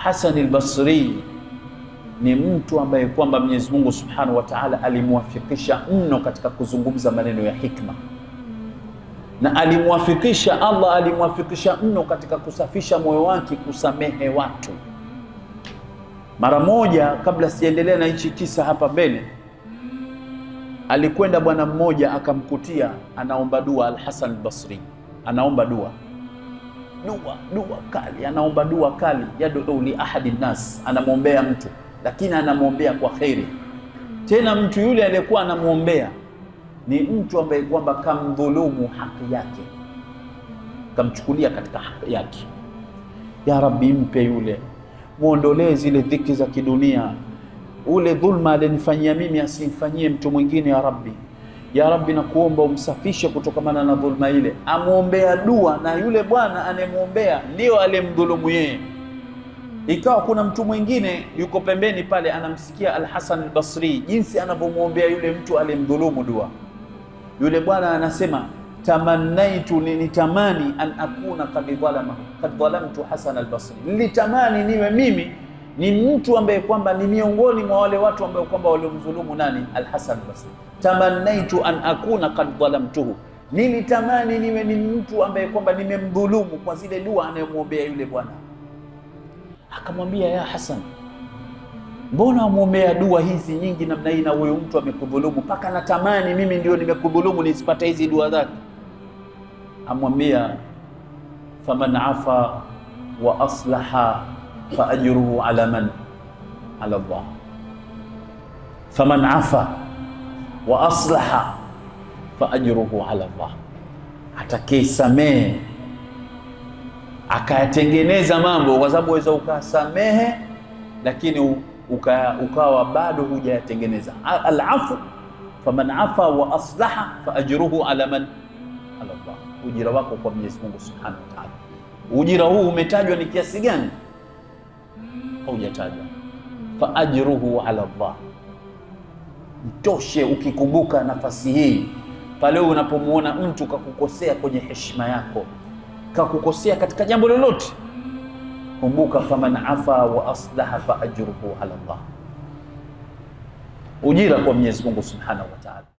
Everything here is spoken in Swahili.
Hasan al-Basri ni mtu ambaye kwamba Mwenyezi Mungu Subhanahu wa Ta'ala alimwafikisha mno katika kuzungumza maneno ya hikma, na alimwafikisha Allah, alimwafikisha mno katika kusafisha moyo wake, kusamehe watu. Mara moja, kabla sijaendelea na hichi kisa hapa mbele, alikwenda bwana mmoja akamkutia anaomba dua. Al-Hasan al-Basri anaomba dua, dua kali, anaomba dua kali, yad'u li ahadi nas, anamwombea mtu, lakini anamwombea kwa khairi. Tena mtu yule aliyekuwa anamwombea ni mtu ambaye kwamba kamdhulumu haki yake, kamchukulia katika haki yake. Ya Rabbi, mpe yule, muondolee zile dhiki za kidunia, ule dhulma alinifanyia mimi asimfanyie mtu mwingine. Ya Rabbi, ya Rabbi, nakuomba umsafishe kutokamana na dhulma ile. Amuombea dua, na yule bwana anemuombea ndio alimdhulumu yeye. Ikawa kuna mtu mwingine yuko pembeni pale anamsikia Al-Hasan al-Basri jinsi anavyomuombea yule mtu alimdhulumu dua. Yule bwana anasema, tamannaitu, nilitamani an akuna qad dhalamtu Hasan al-Basri, nilitamani niwe mimi ni mtu ambaye kwamba ni miongoni mwa wale watu ambao kwamba waliomdhulumu nani? Al-Hasan al-Basri. Tamannaitu an akuna qad dhalamtuhu, nilitamani niwe ni mtu ambaye kwamba nimemdhulumu kwa zile dua anayomuombea yule bwana. Akamwambia, ya Hasan, mbona muombea dua hizi nyingi namna hii na huyu mtu amekudhulumu, paka natamani mimi ndio nimekudhulumu nisipate hizi dua zake? Amwambia, faman afa wa aslaha fa ajruhu ala man? Ala Allah. Faman afa wa aslaha fa ajruhu ala Allah, atakayesamehe akayatengeneza mambo, kwa sababu waweza ukasamehe lakini ukawa bado hujayatengeneza. Al-afu, faman afa wa aslaha fa ajruhu ala man? Ala Allah. Ujira wako kwa Mwenyezi Mungu Subhanahu wa Ta'ala. Ujira huu umetajwa ni kiasi gani? Haujatajwa. Fa ajruhu ala Allah. Mtoshe ukikumbuka nafasi hii pale unapomuona mtu kakukosea kwenye heshima yako, kakukosea katika jambo lolote, kumbuka faman afa wa aslaha fa ajruhu ala Allah, ujira kwa Mwenyezi Mungu Subhanahu wa Ta'ala.